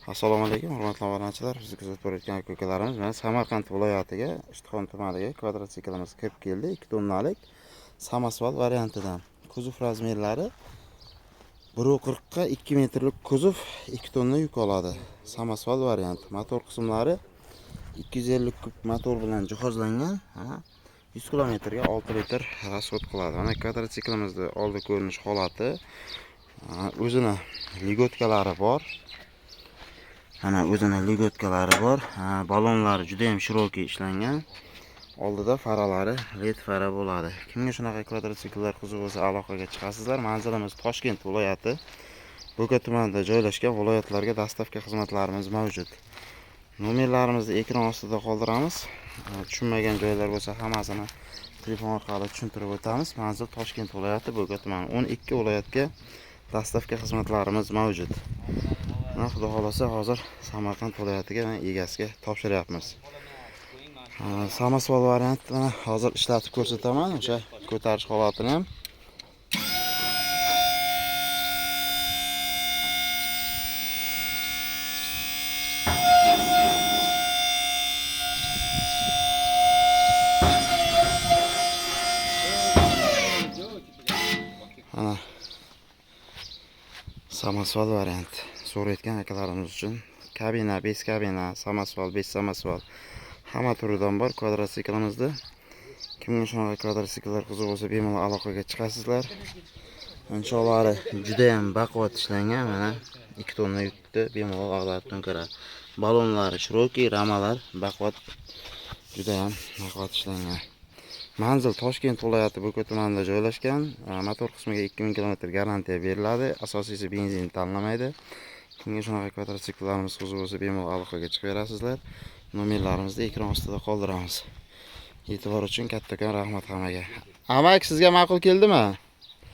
Assalomu alaykum, hurmatli obunachilar. Bizni kuzatib borayotgan aka-ukalarimiz, mana Samarqand viloyatiga, Ishtixon tumaniga kvadratsiklimiz kirib keldi. 2 tonnalik samosval variantidan. Kuzov razmerlari 1.40 ga 2 metrlik kuzov 2 tonna yuk oladi. Samosval variant. Motor qismlari 250 kub motor bilan jihozlangan. 100 kilometrga 6 litr rasxod qiladi. Mana kvadratsiklimizning oldi ko'rinish holati. O'zini ligotkalari bor. Mana o'zini ligotkalari bor. Balonlari juda ham shirokiy ishlangan. Oldida faralari led fara bo'ladi. Kimga shunaqa kvadratsikllar qiziq bo'lsa aloqaga chiqasizlar. Manzilimiz Toshkent viloyati, Bo'ka tumanida joylashgan. Viloyatlarga dastavka xizmatlarimiz mavjud. Nomerlarimizni ekran ostida qoldiramiz. Tushunmagan joylar bo'lsa hammasini telefon orqali tushuntirib o'tamiz. Manzil Toshkent viloyati, Bo'ka tumani. 12 viloyatga dastavka xizmatlarimiz mavjud. Mana xudo xolasa hozir Samarqand viloyatiga egasiga topshiryapmiz. Samosval variantini hozir ishlatib ko'rsataman, o'sha ko'tarish holatini ham. Mana samosval variant so'rayotgan akalarimiz uchun kabina, bez kabina, samosval, bez samosval hamma turidan bor kvadratsiklimizda. Kimga shunaqa kvadrotsikllar qiziq bo'lsa bemalol aloqaga chiqasizlar. Inshollari juda ham baquvvat ishlangan. Mana 2 tonna yukni bemalol ag'darib to'nkaradi. Balonlari shirokiy, ramalar baquvvat, juda ham baquvvat ishlangan. Manzil Toshkent viloyati Bo'ka tumanida joylashgan. Motor qismiga 2000 kilometr garantiya beriladi. Asosiysi benzin tanlamaydi. Kimga shunaqa kvadrotsikllarimiz qiziq bo'lsa bemalol aloqaga chiqaverasizlar. Nomerlarimizni ekran ostida qoldiramiz. E'tibor uchun kattakon rahmat hammaga. Amak, sizga ma'qul keldimi?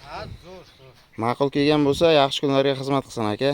Ha, zo'r, zo'r. Ma'qul kelgan bo'lsa, yaxshi kunlarga xizmat qilsin aka.